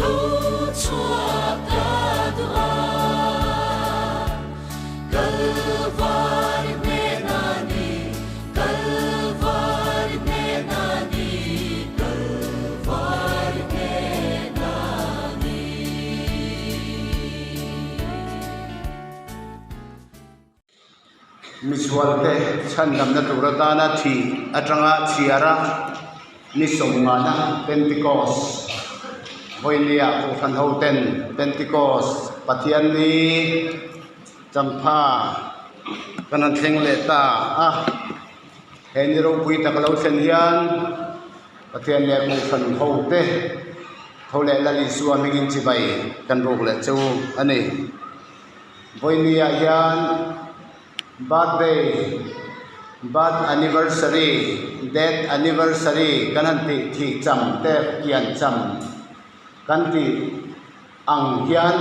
Tho chhuak ka duh a, Kalvari hnena ni, Kalvari hnena ni, Kalvari hnena ni. Misualte chhandamna tur atana thi atanga chhiara ni sawmngana Pentecost vawinia Kohhran hoten Pentecost Pathian ni champha kan han thleng leh ta a, he ni ropui tak a lo thlen hian Pathian leh Kohhran hote tho leh Lal Isua hmingin chibai kan ruk leh chu a ni. Vawinia hian birthday, birth anniversary, death anniversary kan han tih thih cham te pian cham kan tih ang hian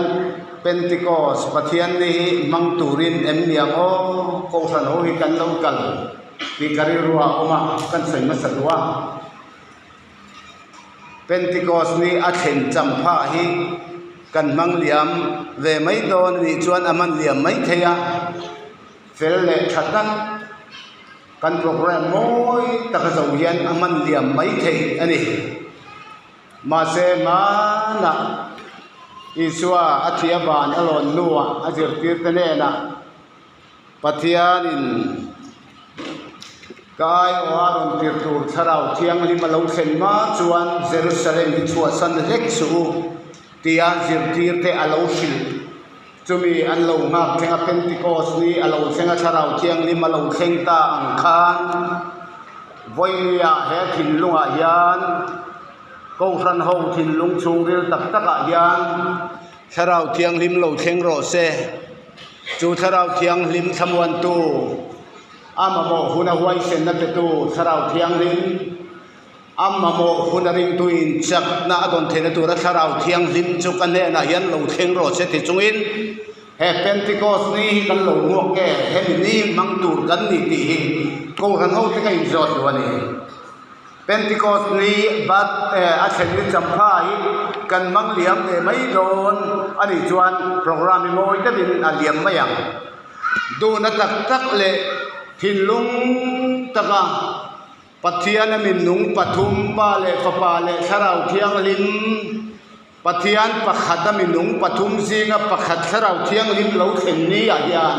Pentecost Pathian ni hi hmang turin em ni ang aw Kohhran ho hi kan lo kal tih ka rilru ah a awm a kan sawi hmasa duh a. Pentecost ni a thlen champha hi kan hmang liam ve mai dawn a nih chuan a hman liam mai thei a, fel leh tha tak kan program mawi taka zo hian a hman liam mai thei a ni. Mahse hmanah Isua a thih avan a lawn hnuah a zirtirte hnenah Pathianin ka aiawha rawn tir tur Thlarau Thianghlim a lo thlen hma chuan Jerusalem hi chhuahsan hlek suh u tia zirtir te a lo hrilh. Chumi an lo nghak thleng a, Pentecost ni a lo thleng a, Thlarau Thianghlim a lo thleng ta ang khan vawinia he thinlungah hian Kohhran ho thinlung chhungril tak takah hian Thlarau Thianghlim lo thleng rawh se. Chu Thlarau Thianghlim thlamuantu, a mamawh huna huaisenna petu Thlarau Thianghlim, a mamawh huna ringtuin chakna a dawn theihna tura Thlarau Thianghlim chu ka hnenah hian lo thleng rawh se ti chungin he Pentecost ni hi kan lo hmuak nge, hemi ni hmang tur kan ni tih hi Kohhran hote ka inzawt duh a ni. Pentecost ni bat a thlen ni champha hi kan hmang liam ve mai dawn a nih chuan program hi mawi deuhin a liam mai ang. Duhna tak tak leh thinlung taka Pathian a minnung pathum Pa leh Fapa leh Thlarau Thianghlim Pathian pakhat a minung pathum zinga pakhat Thlarau Thianghlim lo thlen ni ah hian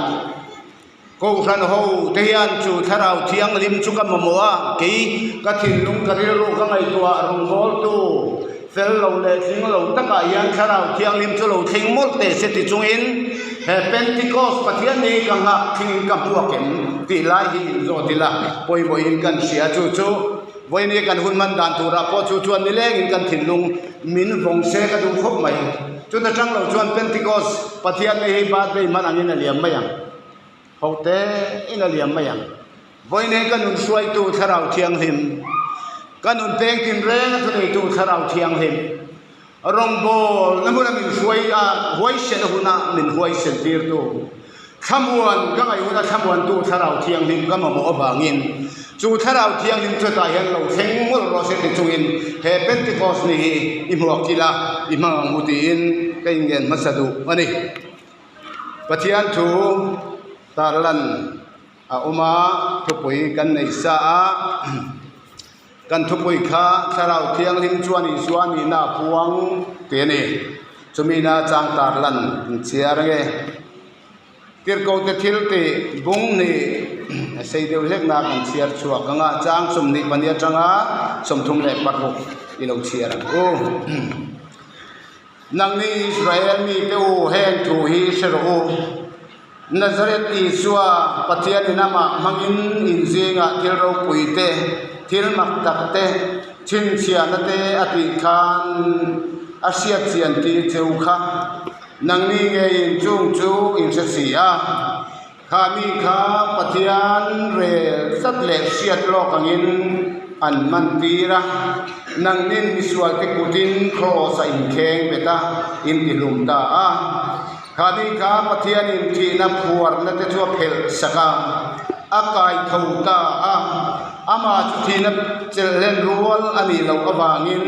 Kohhran ho te hian chu Thlarau Thianghlim chu ka mamawh a, kei ka thinlung ka rilru ka ngaihtuah rawngbawltu fel lo leh tling lo takah hian Thlarau Thianghlim chu lo thleng mawlh teh se ti chungin he Pentecost Pathian ni ka nghak thlingin ka hmuak em tih lai hi inzawt ila pawimawhin kan hria chu chu vawiin kan hun hman dan turah pawh chu chuan nilengin kan thinlung min vawng se ka duh khawp mai. Chuta chang lo chuan Pentecost Pathian ni hi birthday hman angin a liam mai ang. Ho te in a liam mai ang. Vawiin ka nun hruaitu Thlarau Thianghlim, ka nun peng tinreng a thuneitu Thlarau Thianghlim, rawngbawlna hmuna min hruai a, huaisen huna min huaisen tirtu, thlamuan ka ngaih huna thlamuantu Thlarau Thianghlim ka mamawh avangin chu Thlarau Thianghlim chutah hian lo thleng mawlh rawh se ti chungin he Pentecost ni hi i hmuak kila i hmang ang u tiin ka inngen hmasa duh a ni. Pathian thu tarlan a awm a, thupui kan nei sa a, kan thupui kha Thlarau Thianghlim chuan Isua nihna a puang tih a ni. Chumi na chang tarlan in chhiar ange. Tirhkohte thil tih bung hnih a sei deuh hlek na kan chhiar chhuak ang a, chang 24 atanga 36 i lo chhiar ang u. Nangni Israel mite u, heng thu hi hre rawh u. Nazareth Isua, Pathianin amah hmangin in zingah thil ropui te, thil mak tak te, chhinchhiahna te a tih khan a hriat chian tir che u kha. Nangni ngeiin chung chu in hre si a. Kha mi kha Pathian rel tlat leh hriat lawk angin an man tir a, nangnin misualte kutin kraws a inkheng bet a, in tihlum ta a. Kha mi kha Pathianin thihna phuarna te chu a phelh sak a, a kai tho ta a, amah chu thihna chelhlen rual a nih loh avangin.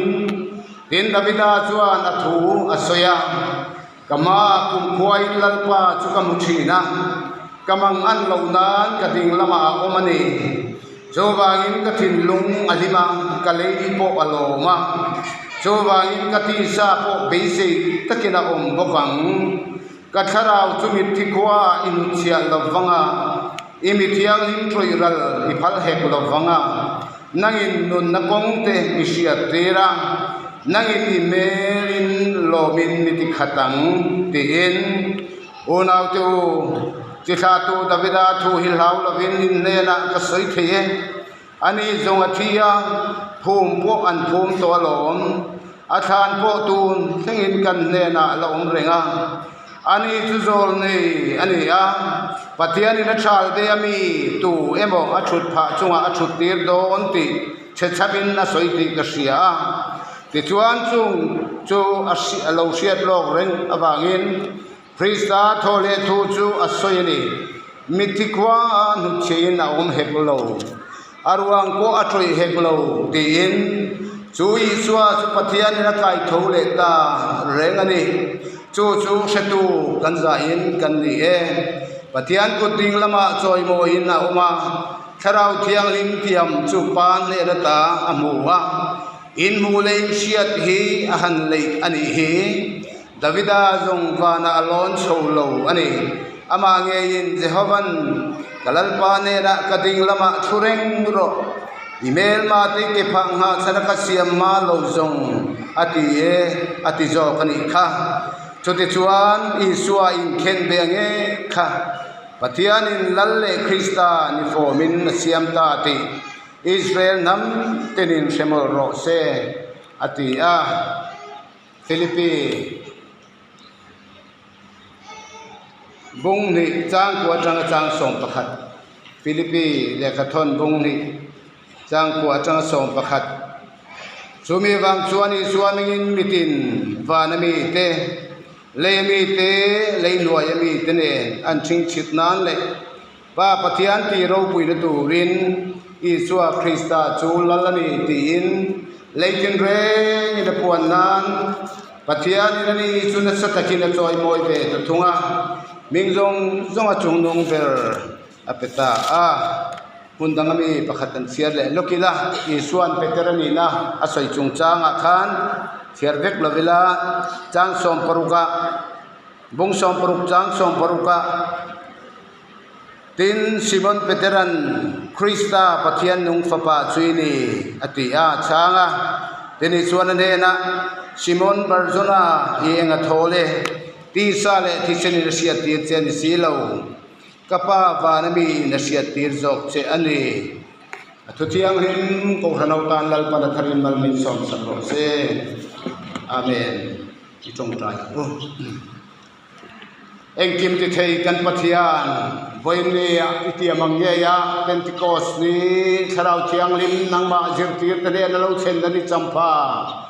Tin, Davida chuan a thu a sawi a, Ka hmaah kumkhuain Lalpa chu ka hmu thin a, ka mang an loh nan ka ding lamah a awm a ni. Chuvangin ka thinlung a hlim a, ka lei pawh a lawm a. Chuvangin ka tisa pawh beisei takin a awm bawk ang. Ka thlarau chu mitthi khuaah i hnutchhiah lo vang a, i mi thianghlim ṭawih ral i phal hek lo vang a, nangin nunna kawng te i hriat tir a, nangin i hmelin lawmin mi ti khat ang, tiin. Unaute u, chi thlahtu Davida thu hi hlau lovin in hnenah ka sawi thei e. Ani zawng a thi a, phum pawh an phum tawh alawm. A thlan pawh tun thlengin kan hnenah a la awm reng a. Ani chu zawl nei a ni a, Pathianin a thal te a mi tu emaw a thut phah chungah a thut tir dawn tih chhe chhapin a sawi tih ka hria a. Tichuan chung chu a lo hriat lawk reng avangin Krista thaw leh thu chu a sawi a ni. Mitthi khua a hnutchhiahin a awm hek lo, a ruang pawh a tawih hek lo tiin chu Isua chu Pathianin a kai tho leh ta reng a ni. Chu chu hretu kan zahin kan ni e. Pathian kut ding lamah chawimawiin a awm a, Thlarau Thianghlim tiam chu Pa hnen ata a hmu a, inhmuh leh inhriat hi a han leih a nih hi. Davida zawng vanah a lawn chho lo a ni. Amah ngeiin Jehova'n, Ka Lalpa hnenah ka ding lamah thu reng rawh, i hmelma te ke phah nghah chhan a ka siam hma lo zawng a ti e, a ti zawk a nih kha. Chutichuan, Isua inkhen ve nge kha Pathianin Lal leh Krista ni fawmin a siam ta tih Israel hnam tenin hre mawlh rawh se, a ti a. Philippi bung hnih changkua atanga chang 11 Philippi lehkhathawn bung hnih changkua atanga 11 Chumi vang chuan Isua hmingin mitin vana mite, lei mite, lei hnuaia mite nen an chhingchhit nan leh Pa Pathian tih ropuina turin Isua Krista chu lal a ni tiin lei tinrengin a puan nan Pathianin a ni chu nasa takin a chawimawi ve ta thung a, hming zawng zawng a chungnung ber a pe ta a. Hmun dang ami pakhat an chhiar leh lawk ila, Isua'n Peter a nihna a sawi chungchangah khan chhiar vek lo ila, chang 16ah, bung 16 chang 16ah, Tin, Simon Petera'n, Krista, Pathian nung Fapa chu i ni, a ti a, a chhang a. Tin, Isuan a hnenah, Simon Barjona, i eng a thawl e? Tisa leh thisenin a hriattir che a ni si lo. Ka Pa vana miin a hriattir zawk che a ni. A thu thianghlim Kohhran ho tan Lalpan a tharin mal min sawmsak rawh se. Amen. I tawngtai ang u. Engkim ti thei kan Pathian, vawiinnia i tiam ang ngei a, Pentecost ni Thlarau Thianghlim nangmah zirtirte hnen a lo thlen a ni champha.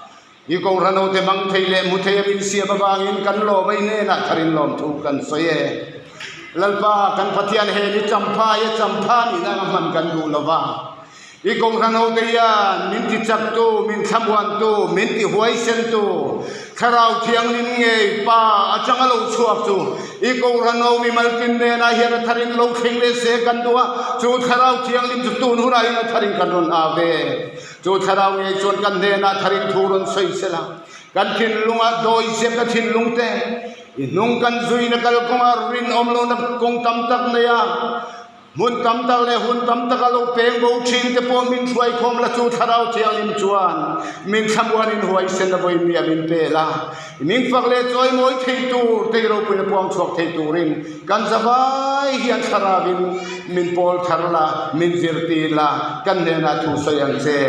I Kohhran hote hmang thei leh hmu thei a min siam avangin kan lawm a, i hnenah tharin lawmthu kan sawi e. Lalpa, kan Pathian he ni champha i a champha nihna anga hman kan duh lova. I Kohhran hote hian min ti chaktu, min thlamuantu, min ti huaisentu, Thlarau Thianghlim ngei Pa atanga lo chhuak chu i Kohhran ho mimal tin nenah hian a tharin lo thleng leh se kan duh a, chu Thlarau Thianghlim chu tun hunah hian a tharin kan rawn au ve. Chu Thlarau ngei chuan kan hnenah tharin thu rawn sawi sela, kan thinlungah dawi zep na thinlung te, i hnung kan zuina kalkawngah rinawm lohna kawng tam tak nei a, Hmun tam tak leh hun tam taka lo peng bo thin te pawh min hruaikhawm la chu Thlarau Thianghlim chuan min thlamuanin huaisen a vawi mia min pel a. I ming fak leh chawimawi thei tur te i ropuina puang chhuak thei turin kan zavai hian Thlarauin min pawl thar la, min zirtir la, kan hnenah thu sawi ang che.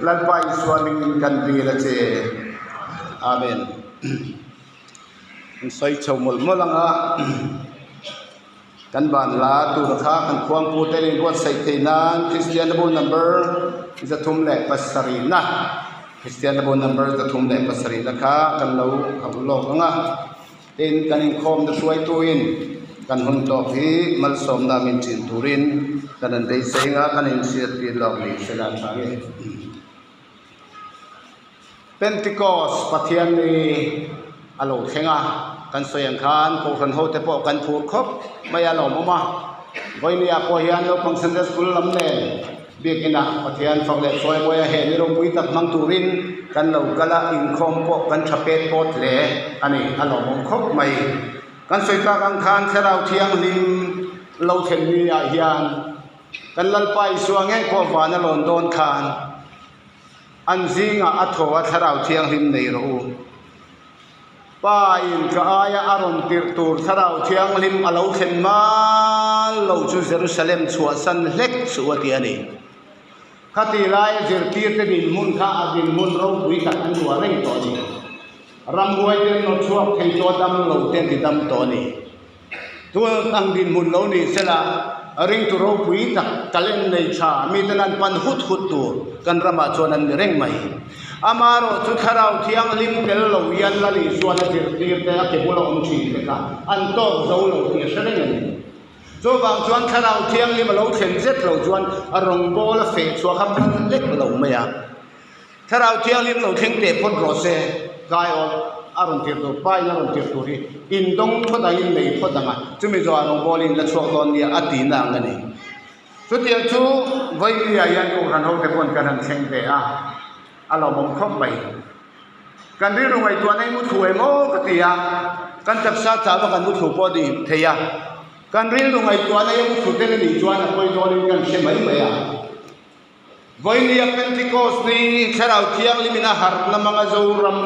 Lalpa Isua mingin kan dil a che. Amen. An sawi chho mawlh mawlh ang a. Kan ban la tur kha kan khuangpu te in buatsaih theih nan Kristian bu number 307 na Kristian bu number 307 na kha kan lo hauh lawk ang a, tin kan inkhawm na hruaitu in kan hun tawk hi malsawmna min chin turin kan an beisei ang a, kan inhriattir lawk ni se la tha nge. Pentecost Pathian ni a lo thleng a, kan sawi ang khan Kohhran ho te pawh kan phur khawp mai a lawmawm a. Vawinia pawh hian naupang Sunday School lam nen biakinah Pathian fak leh sawi mawi a he ni ropui tak hmang turin kan lo kal a, inkhawm pawh kan tha pet pawt hle a ni, a lawmawm khawp mai. Kan sawi tak ang khan Thlarau Thianghlim lo thlen ni ah hian kan Lalpa Isua ngei pawh van a lawn dawn khan an zingah a thaw a Thlarau Thianghlim nei rawh u. Pa in ka aia a rawn tirh tur Thlarau Thianghlim a lo thlen mal lo chu Jerusalem chhuahsan hlek chu a ti a ni. Khati laia zirtirte dinhmun kha a dinhmun ropui tak an luah reng tawh a ni. Ramhuai te an nawt chhuak thei tawh a, dam lo te an ti dam tawh a ni. Tun ang dinhmun lo ni sela, ringtu ropui tak, talent nei tha, miten an pan hut hut tur kan ramah chuan an ni reng mai. Amaherawh chu Thlarau Thianghlim tel lo hian Lal Isuan a zirtir te a ke bula awm thin te kha an tawk zo lo tih a hre reng a ni. Chuvang chuan Thlarau Thianghlim a lo thlen zet lo chuan a rawngbâwl a feh chhuah kha phal lek lo mai a. Thlarau Thianghlim lo thleng teh phawt rawh se, tlai aw a rawn tirh tur, pa in a rawn tirh tur hi in dawng phawt ang in nei phawt ang a, chumi zawhah rawngbâwl in la chhuak dawn nia a tihna ang a ni. Chutiang chu Vawinia hian Kohhran hote pawn kan han thleng ve a, a lawmawm khawp mai. Kan rilru ngaihtuahna hi muthlu em aw ka ti a, kan taksa chauha kan muthlu pawh a ni thei a, kan rilru ngaihtuahna hi a muthlu tel a nih chuan a pawi dawnin kan hre mai mai a. Vawinia Pentecost ni Thlarau Thianghlimin a harhna hmanga Zoram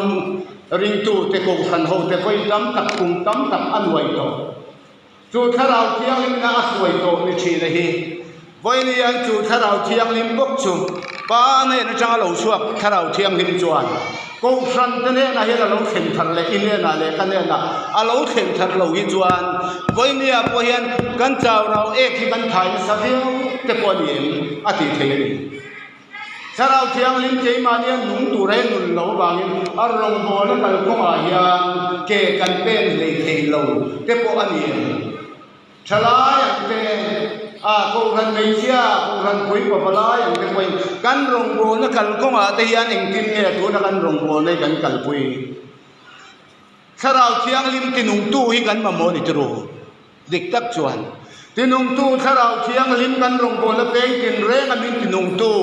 ringtute Kohhran hote vawi tam tak kum tam tak a nuai tawh. Chu Thlarau Thianghlimna a hruai tawh ni thina hi Vawinia chu Thlarau Thianghlim bawk chu Pa hnen atanga lo chhuak Thlarau Thianghlim chuan Kohhran te hnenah hian a lo thlen thar leh i hnenah leh ka hnenah a lo thlen thar lo hi chuan Vawinia pawh hian kan chau rau ek hi kan thai nasa viau te pawh a ni em a tih theih a ni. Thlarau Thianghlim keimahni a nung tur a nun loh avangin a rawngbawlna kalkawngah hian ke kan pen hlei thei lo te pawh a ni em. Thalai ang te, a Kohhran hmeichhia, Kohhran pui pavalai ang te pawhin kan rawngbawlna kalkawngah te hian engtin nge tuna kan rawngbawlna hi kan kalpui? Thlarau Thianghlim tinungtu hi kan mamawh ni tiraw? Dik tak chuan tinungtu Thlarau Thianghlim kan rawngbawlna peng tinreng a min tinungtu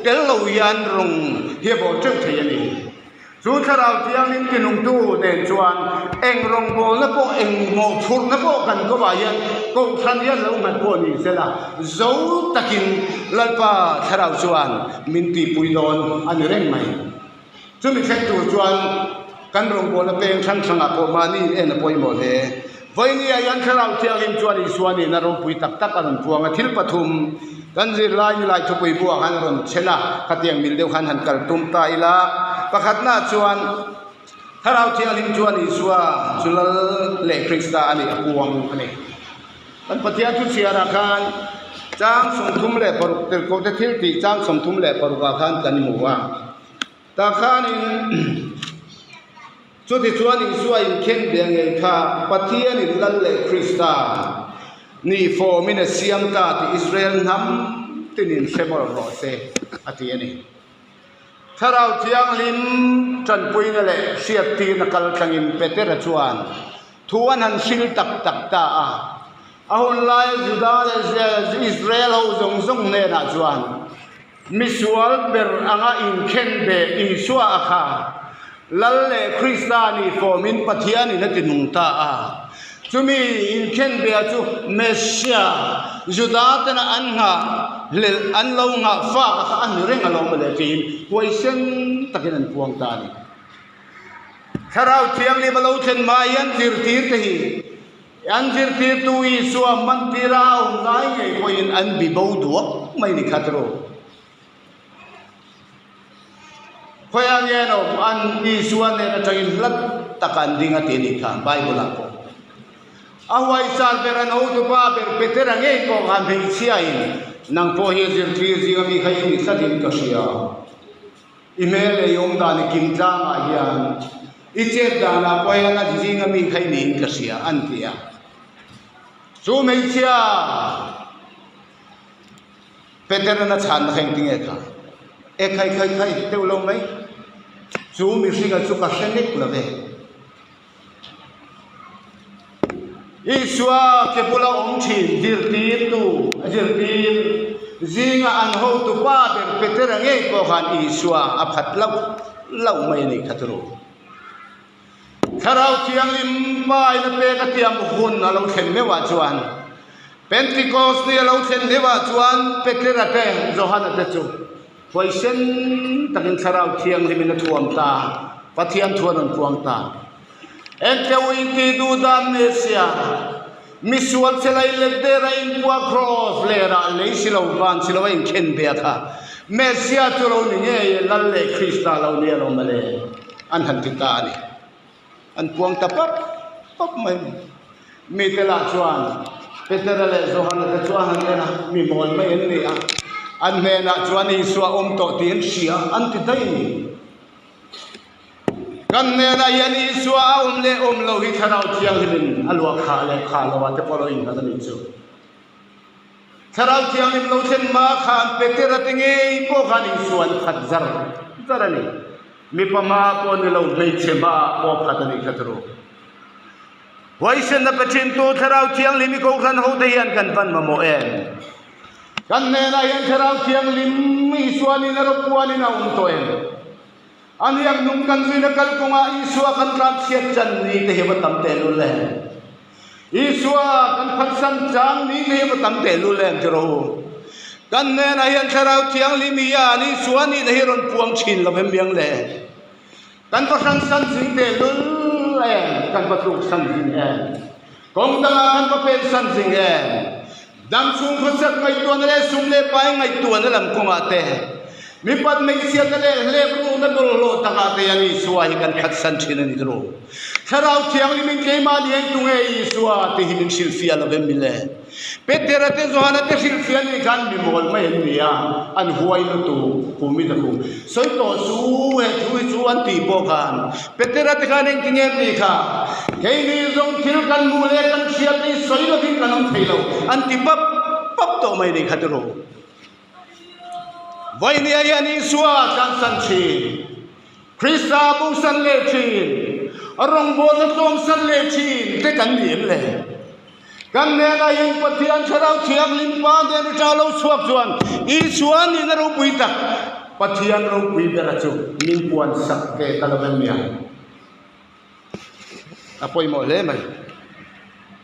tel lo hian rawng hi a bawl teuh thei a ni. Chu Thlarau Thianghlim tinungtu nen chuan eng rawngbawlna pawh, eng mawhphurhna pawh kan kawmah hian Kohhran hian lo nghat pawh ni sela, zo takin Lalpa Thlarau chuan min tihpui dawn a ni reng mai. Chumi thleng tur chuan kan rawngbawlna peng hrang hrangah pawh mahni in en a pawimawh hle. Vawinia hian Thlarau Thianghlim chuan Isua nihna ropui tak tak a rawn puang a, thil pathum kan zirlai nilai thupui buah khan a rawn chhen a, khatiang mil deuh khan han kal tum ta ila. Pakhatnaah chuan Thlarau Thianghlim chuan Isua chu Lal leh Krista a nih a puang a ni. Kan Pathian thu chhiarah khan chang 36 tirhkohte thil tih chang 36 ah khan kan hmu a, tah khanin Chutichuan Isua inkhen bia ngei kha Pathianin Lal leh Krista nih fawmin a siam ta tih Israel hnam tinin hre mawlh rawh se, a ti a ni. Thlarau Thianghlim tanpuina leh hriattirna kal tlangin Petera chuan thu an han hril tak tak ta a. A hun laia Juda leh Israel ho zawng zawng hnenah chuan, Misual ber anga inkhen ve Isua a kha Lal leh Krista nih fawmin Pathianin a ti nung ta a. Chumi inkhen bia chu Messia, Juda tena an nghah hlelh an lo nghah fak a kha a ni reng alawm le tiin huaisen takin an puang ta a ni. Thlarau Thianghlim a lo thlen hma hian zirtir te hi An zirtirtu Isua hmantira a awm lai ngei pawhin an bi bo duak mai ni khat ru. Khawiah nge an awm? An Isua nen atangin hlat taka an ding a ti a nih kha Bible ah pawh. A huaisar ber an hotupa ber Petera ngei pawh khan hmeichhiain nang pawh hi a zirtir zinga mi kha i ni tlatin ka hria. I hmel leh i awm dan i kim tlangah hian i chet danah pawh hian a zinga mi kha i niin ka hria an ti a. Chu hmeichhia Petera'n a chhanna kha engtinge kha? E khai khai khai deuh lo mai. Chu mihringa chu ka hre nek lo ve. Isua ke bula awm thin zirtirtu a zirtir zinga an hotu pa ber Petera ngei pawh khan Isua a phat loh loh mai a nih kha turu. Thlarau Thianghlim paina pek a tiam hun a lo thlen meuhah chuan Pentecost ni a lo thlen meuhah chuan Petera te Johana te chu Huaisen takin Thlarau Thianghlimin a thuam ta, Pathian thu a rawn puang ta. Engteu inti duh dan Messia, misual che lei let der a inpua kraws lerah lei si lo van si lo a inkhen ve a kha. Messia chu lo ni ngei e, Lal leh Krista lo ni alawm ale, an han ti ta a ni. An puang ta pap pap mai. Mite lah chuan Petera leh Johana te chu a han en a, mi mawl mai an ni a. An hnenah chuan Isua awm tawh tih an hria an ti daih a ni. Kan hnenah hian Isua a awm leh awm lo hi Thlarau Thianghlimin a luah khah leh khah lo ah te pawh lo innghat a nih chu. Thlarau Thianghlim lo thlen hma khan Petera te ngei pawh khan Isua an khat zar zar a ni. Mipa hma pawh ni lo, hmeichhe hma pawh khat a nih kha turu. Huaisenna pe thintu Thlarau Thianghlim i Kohhran hote hian kan van mamawh em? Kan hnenah hian Thlarau Thianghlim Isuanin a rawpuanin a awm tawh em? A hniak nung kan zuina kalkawngah Isua kan tlan chhiat chan ni te hi va tam tehlul em? Isua kan phatsan chang ni te hi va tam tehlul em ti rawh u. Kan hnenah hian Thlarau Thianghlim hian Isua nihna hi rawn puang thin lo em miang le? Kan va hrang san zing tehlul em? Kan va tluk san zing em? Kawng dangah kan va pen san zing em? Dam chhung khawsak ngaihtuahna leh sum leh pai ngaihtuahna lam kawngah te, mipat hmeichhiatna leh hlep ruhna bawlhhlawh takah te hian Isua hi kan khatsan thin a ni tawh. Thlarau Thianghlimin keimahni eng tunge Isua tih hi min hrilhfiah lo em mile? Petera te Johana te hrilhfiah nih khan mi mawl mai an ni a, an huai lutuk khumi ta khu. Sawi tawh chu he thu hi chu an tih pawh khan Petera te khan engtinge an tih kha, Keini zawng thil kan hmuh leh kan hriat hi sawi lovin kan awm thei lo an ti pap pap tawh mai nih kha tiraw. Vawinia hian Isua tlansan thin, Krista bosan leh thin, a rawngbawlna tlawmsan leh thin te kan ni em le? Kan hnenah hian Pathian Thlarau Thianghlim Pa nen atanga lo chhuak chuan Isua nihna ropui tak Pathian ropui bera chu min puan sak ve ta lo em nia. A pawimawh hle mai.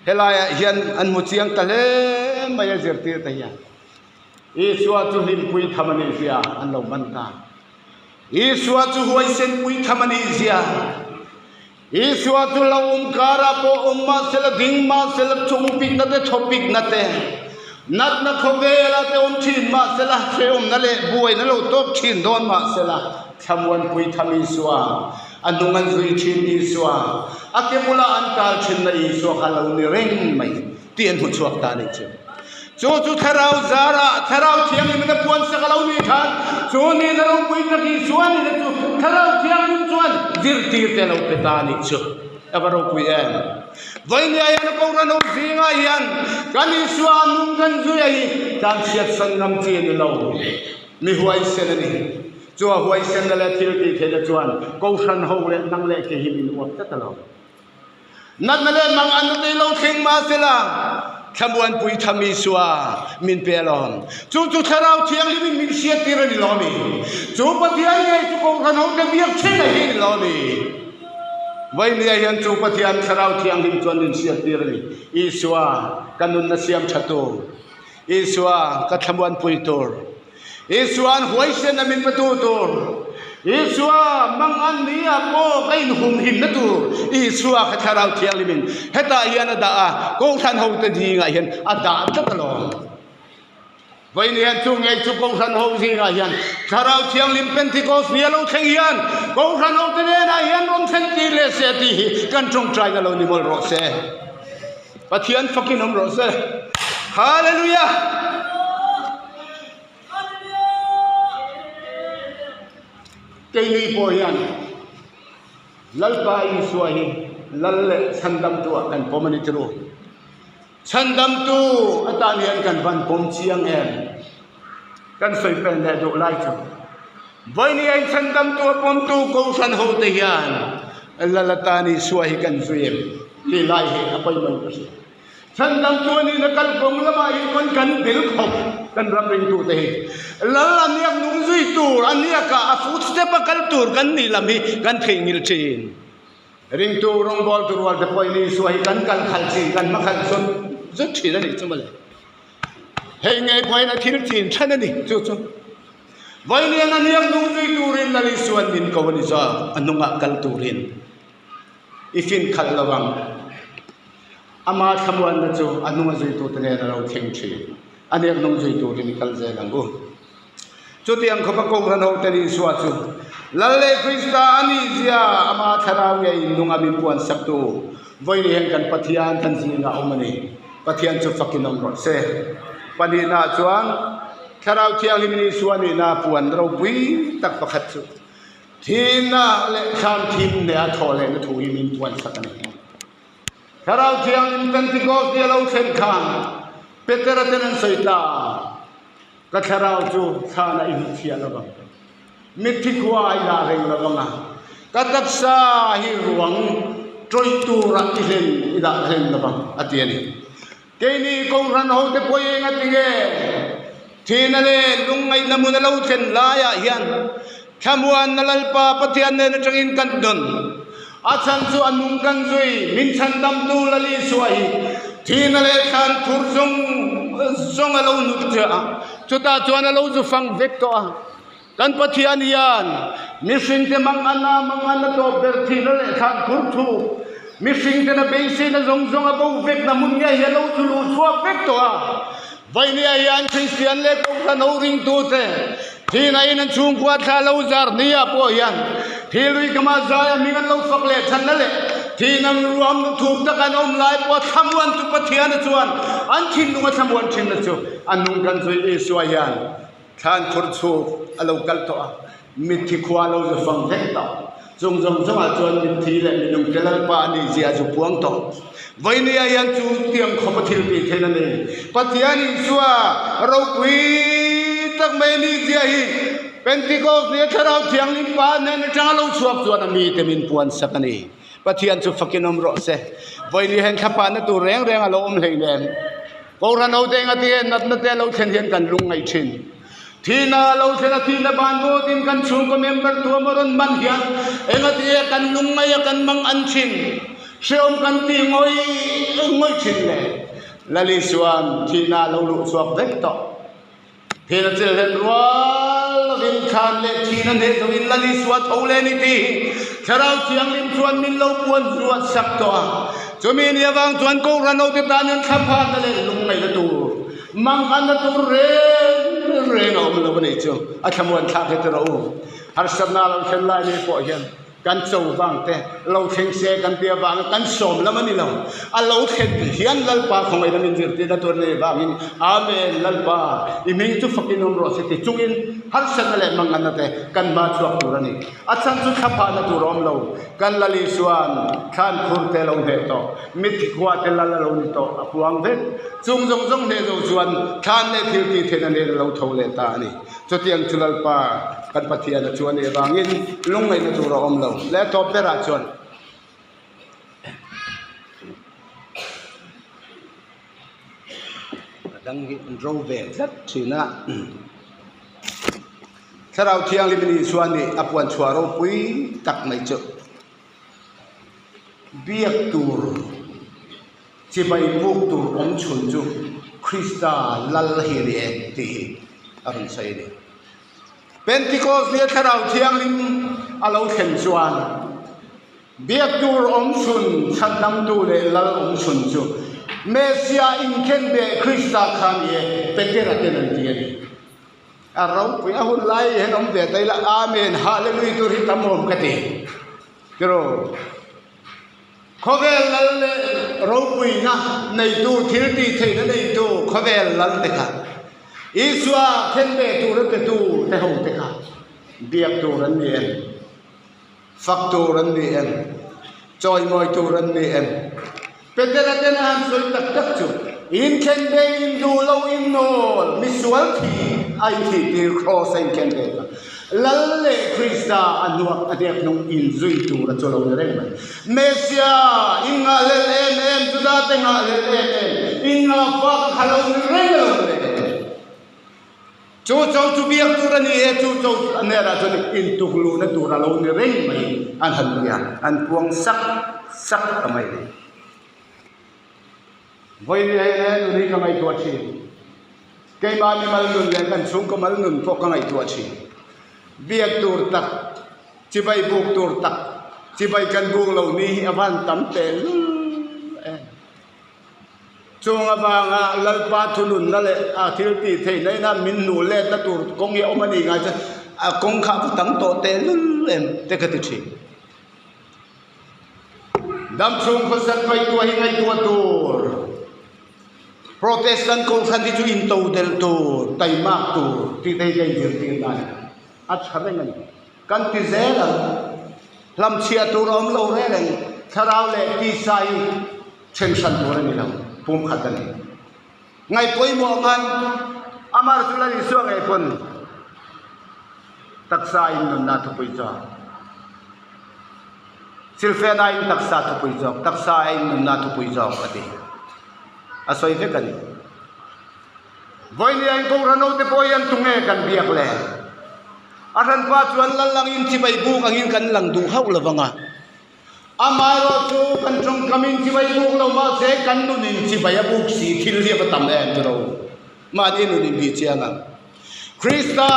Helaiah hian an hmu chiang ta hle mai a zirtir te hian. Isua chu hlimpui tham a nih zia an lo man ta. Isua chu huaisen pui tham a nih zia. Isua chu lo awm karah pawh awm mah sela, ding mah sela, chungpikna te, thawpikna te, natna khawvela te awm thin mah sela, hrehawmna leh buaina lo tawp thin dawn mah sela, thlamuanpui tham Isua, a hnung an zui thin Isua, a ke bula an kal thinna Isua kha lo ni reng mai tih an hmu chhuak ta a nih chu. Chu chu Thlarau zarah Thlarau Thianghlim in a puan sak a lo nih khan chu nihna ropui tak Isua nihna chu Thlarau Thianghlim chuan zirtir te a lo pe ta a nih chu. A va ropui em! Vawinia hian a Kohhran ho zingah hian kan Isua nung kan zui a hi tlan chhiatsan ngam chi a ni lo. Mi huaisen a ni. Chu a huaisenna leh thil tih theihna chuan Kohhran ho leh nang leh ke hi min uap tlat a lo. Natna leh mang an na lo thleng mahsela thlamuanpui tham Isua min pe alawm. Chu chu Thlarau Thianghlim in min hriattir a ni lo mi? Chu Pathian ngei chu Kohhran hote biak thin a hi ni lo mi? Vawinia hian chu Pathian Thlarau Thianghlim chuan min hriattir a ni. Isua ka nunna siam tha tur, Isua ka thlamuanpui tur, Isua'n huaisen a min petu tur, Isua mang an ni ah pawh ka inhumhimna tur Isua kha Thlarau Thianghlimin hetah hian a dah a, Kohhran hote zingah hian a dah tlat alawm. Vawiin hian chu ngei chu Kohhran ho zingah hian Thlarau Thianghlim Pentecost ni a lo thleng hian Kohhran hote nenah hian rawn thlen tir leh se tih hi kan tawngtaina lo ni mawlh rawh se. Pathian fakin awm rawh se. Hallelujah! Keini pawh hian Lalpa Isua hi Lal leh Chhandamtu ah kan pawm a ni tiro. Chhandamtu atan hian kan van pawm chiang em? Kan sawi pen leh duh lai chu. Vawinia inchhandamtu a pawmtu Kohhran hote hian Lal atan Isua hi kan zui em tih lai hi a pawimawh ka hria. Chhandamtu a nihna kalkawng lamah hi pawn kan bil khawp kan ram ringtute hi. Lal a niak nung zui tur, a niakah a footstep a kal tur kan nih lam hi kan theihnghilh thin. Ringtu rawngbawltu rualte pawhin Isua hi kan kal khalh thin, kan hma khalh zut zut thin a nih chu mawle. Hei ngei pawhin a thil chin then a ni chu chu. Vailian a hniak nung zui turin Lal Isua'n min ko a ni zawk, a hnungah kal turin i fin khalh lo ang. Ama thlamuanna chu a hnunga zuitute nen a lo thleng thin. A hniak nung zui turin i kal zel ang u. Chutiang khawpa Kohhran hoten Isua chu Lal leh Krista a nih zia ama thlarau ngei nunga min puan saktu vawiin hian kan Pathian kan zingah a awm a ni. Pathian chu fakin awm rawh se. Pahnihnaah chuan Thlarau Thianghlim Isua nihna puan ropui tak pakhat chu thihna leh thlam thim nea thawh lehna thu hi min puan sak a ni. Thlarau Thianghlim Pentecost ni a lo thlen khan Petera ten an sawi ta, Ka thlarau chu thlanah i hnutchhiah lo vang, mitthi khua i dah reng lo vang a, ka taksa hi ruang tawih turah i hlen i dah reng lo vang, a ti a ni. Keini Kohhran hote pawh eng a ti nge? Thihna leh lungngaihna hmun a lo thlen laiah hian Thlamuanna Lalpa Pathian nen atangin kan dawn. A chhan chu a nung kan zui, min chhandamtu Lal Isua hi thihna leh thlan phur zawng zawng a lo hnut chiah a, chutah chuan a lo zu fang vek tawh a. Kan Pathian hian mihringte mangana mangana tawp ber thihna leh thlan phur thu mihringtena beiseina zawng zawng a bo vekna hmun ngei hi a lo zu luh chhuak vek tawh a. Vainia hian Kristian leh Kohhran ho ringtute thihnain an chhungkua thla lo zar hniah pawh hian thil lui kama zaia hming an lo fak leh thanna leh thihna ruam thuk taka an awm lai pawh thlamuantu Pathiana chuan an thinlunga thlamuan thinna chu a nung kan zui Isua hian Thlan khur chhuk a lo kal tawh a, mitthi khua lo zu fang vek tawh. Chung zawng zawngah chuan mitthi leh minungte Lalpa a nih zia zu puang tawh. Vawinia hian chu tiang khawpa thil tih theih a ni. Pathian Isua ropui tak mai a nih zia hi Pentecost nia Thlarau Thianghlim Pa hnen atanga lo chhuak chuan a mite min puan sak a ni. Pathian chu fakin awm rawh se. Vawinia hian thlapahna tur reng reng a lo awm hleinem. Kohhran ho te engati nge natna te a lo thlen hian kan lung ngaih thin. Thihna a lo thlen a, thihna van vawtin kan chhungkaw member tuam a rawn man hian engati nge kan lung ngaih a kan mang an thin. Hreawm kan tih ngawih ngawih thin le. Lali chuan thihna a lo luh chhuak vek tawh. Thihna chil hlen rual lovin khan leh thihna hneh zoin Lali Isua tho leh ni tih hi Thlarau Thianghlim chuan min lo puan zuat sak tawh a. Chumi ni avang chuan Kohhran hote tan hian thlaphanna leh lungngaihna tur, manganna tur reng reng a awm lo a nih chu. A thlamuan thlak hi tiraw u. Harsatna lo thlen lai ni pawh hian Kan cho vang te lo thleng se kan tia vanga kan sawm lam a ni lo. A lo thlen hian Lalpa khawngaihna min zirtirna tur a nih vangin Amen Lalpa i hming chu fakin awm rawh se ti chungin harsatna leh manganna te kan hma chhuak tur a ni. A chhan chu thlaphahna tur a awm lo. Kan Lal Isuan thlan khur te a lo hneh tawh, mitthi khua te Lal a lo ni tawh a puang vek. Chung zawng zawng hneh zo chuan thlan leh thil tih theihna nen a lo tho leh ta a ni. Chutiang chu Lalpa kan Pathiana chu a nih avangin lungngaihna tur a awm lo. Leh tawp berah chuan a dang hi an ro ve tlat thin a. Thlarau Thianghlim in Isua nih a puan chhuah ropui tak mai chu biak tur Chibai buk tur awm chhun chu Krista lal hi a ni e tih hi a rawn sawi a ni. Pentecost nia Thlarau Thianghlim a lo thlen chuan biak tur awm chhun chhandamtu leh lal awm chhun chu Messia inkhenbeh Krista kha a ni e, Petera ten an ti a ni. A ropui a hun lai hian awm ve ta ila Amen Hallelujah tur hi tam awm ka ti. Tiraw? Khawvel lal leh ropuina neitu, thil tih theihna neitu khawvel lal te kha Isua then ve tur a petu te ho te kha biak tur an ni em? Fak tur an ni em? Chawimawi tur an ni em? Petera ten a han sawi tak tak chu, Inthlen ve in duh lo in nawl, misual thi a inthih tir kraws a inthlen ve kha. Lal leh Krista a hnuak a hniak hnung inzui tur a chu lo ni reng mai. Messia, in ngahhlel em em, Judate ngahhlel em em, in ngahfak a kha lo ni reng a lo ni reng. Chu cho chu biak tur a ni e, chu cho chu a hnenah chuan intukluhna tur a lo ni reng mai an han ti a, an puang sak sak ta mai a ni. Vawiin hi he nun hi ka ngaihtuah thin. Keimahni mal nun leh kan chhungkaw mal nun pawh ka ngaihtuah thin. Biak tur tak, chibai buk tur tak, chibai kan buk lo ni hi a van tam teh lul em. Chung avanga Lalpa thununna leh a thil tih theihna ina min hnuh letna tur kawng hi a awm a nih ngai chuan a kawng kha a va tam tawh teh lul em te ka ti thin. Damchhung khawsat ngaihtuah hi ngaihtuah tur. Protestant kohhran hi chu intodelh tur, taimak tur tih te hi ka inzirtir na a ni. A tha reng a ni. Kan ti zel ang. Hlamchhiah tur a awm lo reng reng. Thlarau leh tisa hi then hran tur a ni lo, pumkhat a ni. Ngaih pawimawh ngai, Amar chu Lal Isua ngei pawn taksa in nunna thupui chuak. Silfena in taksa thupui zawk, taksa a in nunna thupui zawk a ti. A sawi vek a ni. Vawinia in Kohhran ho te pawh hian tunge kan biak le? A hranpa chuan lal angin chibai buk angin kan lang duh hauh lo vang a. Amaherawh chu kan tawngkam in chibai buk lo mahse kan nun in chibai a buk si thil hi a va tam em tiro. Mahni nun in bih chiang ang. Krista,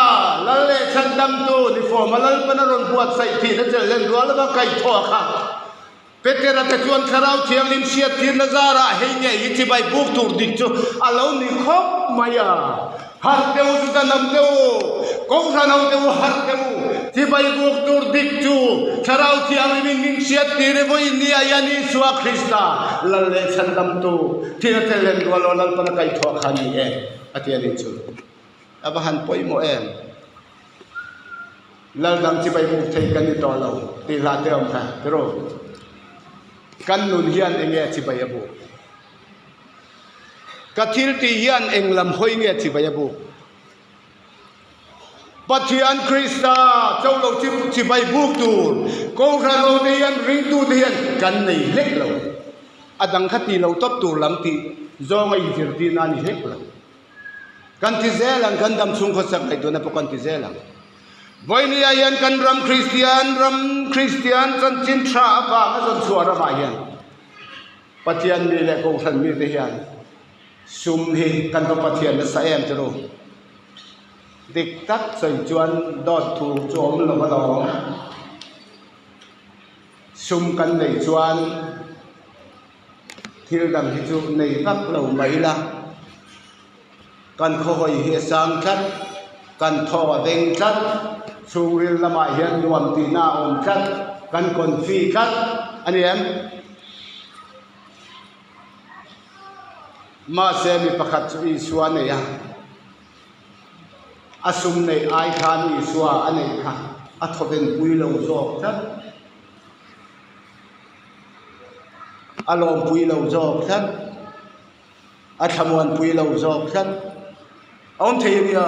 Lal leh Chhandamtu ni form a Lalpan a rawn buatsaih thin a chelh len rual lova kaihthawh a kha. Petera te chuan Thlarau Thianghlim hriattirna zarah hei ngei hi chibai buk tur dik chu a lo ni khawp mai a. Harh teh u Juda hnam teh u, Kohhran ho teh u harh teh u, chibai buk tur dik chu Thlarau Thianghlimin min hriattir i vawiin ni ah hian Isua Krista, Lal leh Chhandamtu, thil a tel len rual aw Lalpan a kaihthawh kha a ni e. A ti a nih chu. A va han pawimawh em? Lal dang chibai buk thei kan ni tawh lo tih hlah te awm kha tiraw? Kan nun hian eng nge chibai a buk? Ka thil tih hian eng lam hawi nge chibai a buk? Pathian Krista cho lo chibai buk tur Kohhran ho te hian ringtu te hian kan nei hlek lo. A dang kha ti lo tawp tur lam tih zawnga inzirtirna a ni hlek lo. Kan ti zel ang, kan dam chhung khawsak ngaihtuahna pawh kan ti zel ang. Vawinia hian kan ram Kristian ram Kristian chanchin tha avanga zawn chhuah ramah hian Pathian mi leh Kohhran mite hian sum hi kan va Pathian nasa em chu ru. Dik tak sawi chuan dawt thu chu awm lo alawm. Sum kan neih chuan thil dang hi chu nei vak lo mai ila, kan khawhawi hi a sang tlat, kan thaw a veng tlat, chhungril lamah hian nuam tihna a awm tlat, kan confi tlat a ni em? Mahse mi pakhat chu Isua a nei a. A sum neih ai khan Isua a neih kha a thawven pui lo zawk tlat. A lawmpui lo zawk tlat. A thlamuan pui lo zawk tlat. A awm thei ania.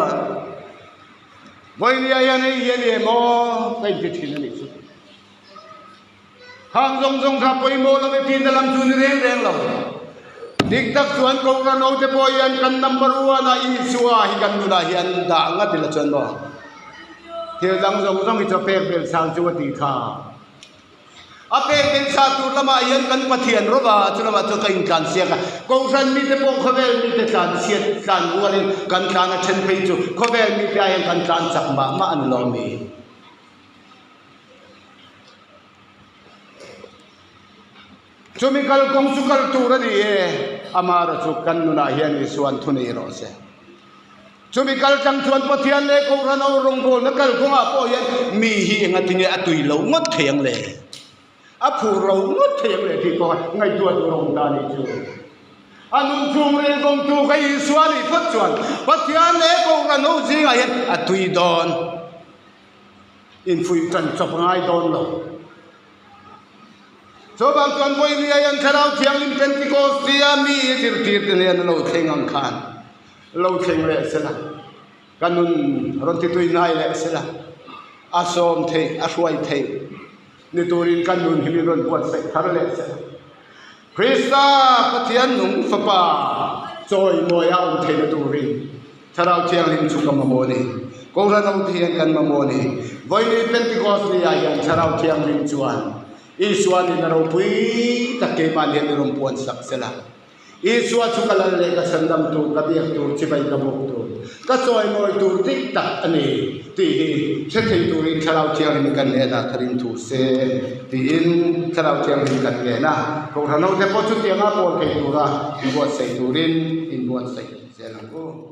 Vawinia hian hei hi a ni em aw ka inti thin a nih chu. Khang zawng zawng kha pawimawh lo e tihna lam chu ni reng reng lo. Dik tak chuan Kohhran hote pawh hian kan number one ah Isua hi kan nunah hian dah ngat ila chuan maw thil dang zawng zawng hi chu a pek belh chang chu a tih kha. A pek belh chah tur lamah hian kan Pathian rawva chu lamah chuan ka intlansiak a. Kohhran mite pawh khawvel mite tlanchhiat tlan rualin kan tlan a then phei chu khawvel mite ah hian kan tlan chak mah mah a ni lo mi. Chumi kalkawng chu kal tur a ni e, Amara chu kan nunah hian Isua'n thu nei rawh se. Chumi kal tlang chuan Pathian leh Kohhran ho rawngbawlna kalkawngah pawh hian mi hi engatinge a tui lo ngawt thei ang le? A phur lo ngawt thei ang le tih pawh ngaihtuah tur a awm ta a nih chu. A nun chhung ril vawngtu kha Isua nih phawt chuan Pathian leh Kohhran ho zingah hian a tui dawn. Infuih tan chawp ngai dawn lo. Chuvang chuan Vawinia hian Thlarau Thianghlim Pentecost tia mi i zirtirte nen a lo thleng ang khan lo thleng leh se la, ka nun rawn ti tui ngai leh se la. a sawm theih, a hruai theih ni turin kan nun hi min rawn buatsaih thar leh se. Krista Pathian nung Fapa chawimawi a awm theihna turin Thlarau Thianghlim chu ka mamawh a ni. Kohhran ho te hian kan mamawh a ni. Vawiini Pentecost ni ah hian Thlarau Thianghlim chuan Isua nihna ropui tak keimah hian i rawn puan sak sela. Isua chu ka lal leh ka chhandam tur, ka biak tur, chibai ka buk tur, ka chawimawi tur dik tak a ni tih hi hre thei turin Thlarau Thianghlim kan hnenah ka ring thu se tiin Thlarau Thianghlim kan ngen a, Kohhran hote pawh chutianga pawl thei tura inbuatsaih turin inbuatsaih zel ang u.